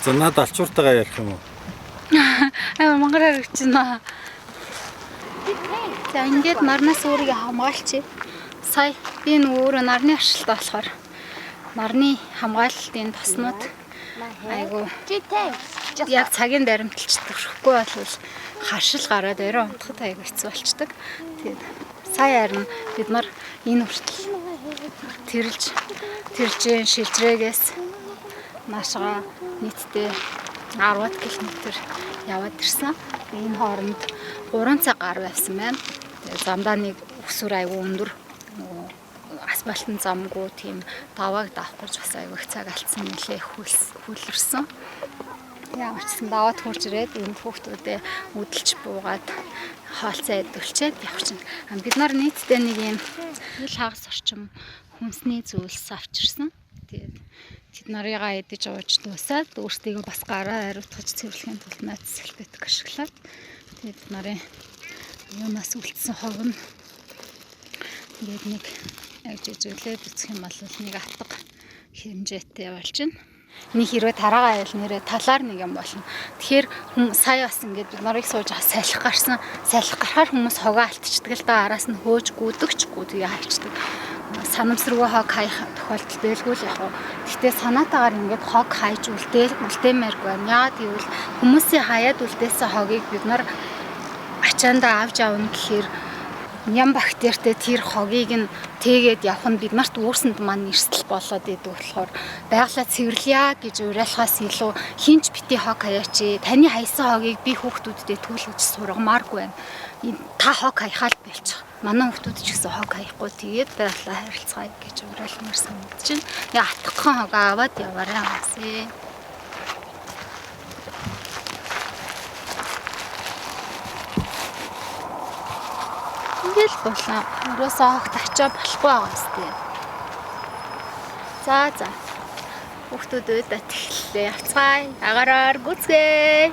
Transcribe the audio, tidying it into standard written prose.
За наад алчууртайгаа ярих юм уу? Аа мангар харагч байна. За ингээд нарнаас өөрийгөө хамгаалчих. Сая би нөгөө өөрөө нарны оршилтоо болохоор нарны хамгаалалтын тоснууд айгу яг цагийн баримталч төрөхгүй бол харшил гараад орой унтахад айгу хэцүү болчдөг. Тэгээд сая харин бид нар энэ хүртэл тэрэлж тэржээ шилжрээгээс наашгаа нийтдээ 10 км яваад ирсэн. Энэ хооронд 3 цаг гаруй явсан байна. Тэгээд замдаа нэг өсвөр айгу өндөр нөгөө асфальтын замгүй тийм давааг даах гэж бас айгу их цаг алдсан, нэлээ хөлөрсөн. Ямар ч гэсэн даваад хурж ирээд энд хүүхдүүдээ үдэлж буугаад хоолцоо идүүлчихэд явах чинь. Бид нар нийтдээ нэг юм хил хагас орчим хүнсний зүйлс авчирсан. Тэгээд тэд нарыгаа идэж ууж дуусаад өөрсдийгөө бас гараа ариутгаж цэвэрлэхийн тулд найз салфетик ашиглаад тэгээд бид нарын юунаас үлдсэн хог нь ингээд нэг яг жижиглээд үзэх юм бол нэг атга хэмжээтэй болж байна. Нэг хэрвээ тараагаа айл нэрээ талаар нэг юм болно. Тэгэхээр хүн сая бас ингээд бид нарыг сууж байгаа салхи гарсан. Салхи гарахаар хүмүүс хогоо алтчдаг л да, араас нь хөөж гүдэгчгүй тэгээ хайчдаг. Санамсаргүй хог хаях тохиолдол байлгүй л яг. Гэхдээ санаатаагаар ингээд хог хайж үлдээмээргүй байна. Яагаад гэвэл хүмүүсийн хаяад үлдээсэн хогийг бид нар ачаандаа авч авна гэхээр ням бактеритэй тэр хогийг нь тээгээд явах нь бид нарт үүрсэнд маань эрсдэл болоод идэг болохоор байгалаа цэвэрлэе гэж уриалахаас илүү хинч бити хог хаяач, таны хаясан хогийг би хүүхдүүддээ түлхэж сургамааргүй байна. Та хог хаяхаал болчих. Манай хүүхдүүд ч гэсэн хог хаяхгүй, тэгээд байгалаа харилцгаая гэж уриалмаар санагдаж байна. Яг атгхан хог аваад яваарай басээ. Ингээл болоо. Өрөөсөө огт ачаа болохгүй байгаа юм тий. За за. Хүүхдүүд уйдаад эхэллээ. Явцгаая. Агараар гүцгээе.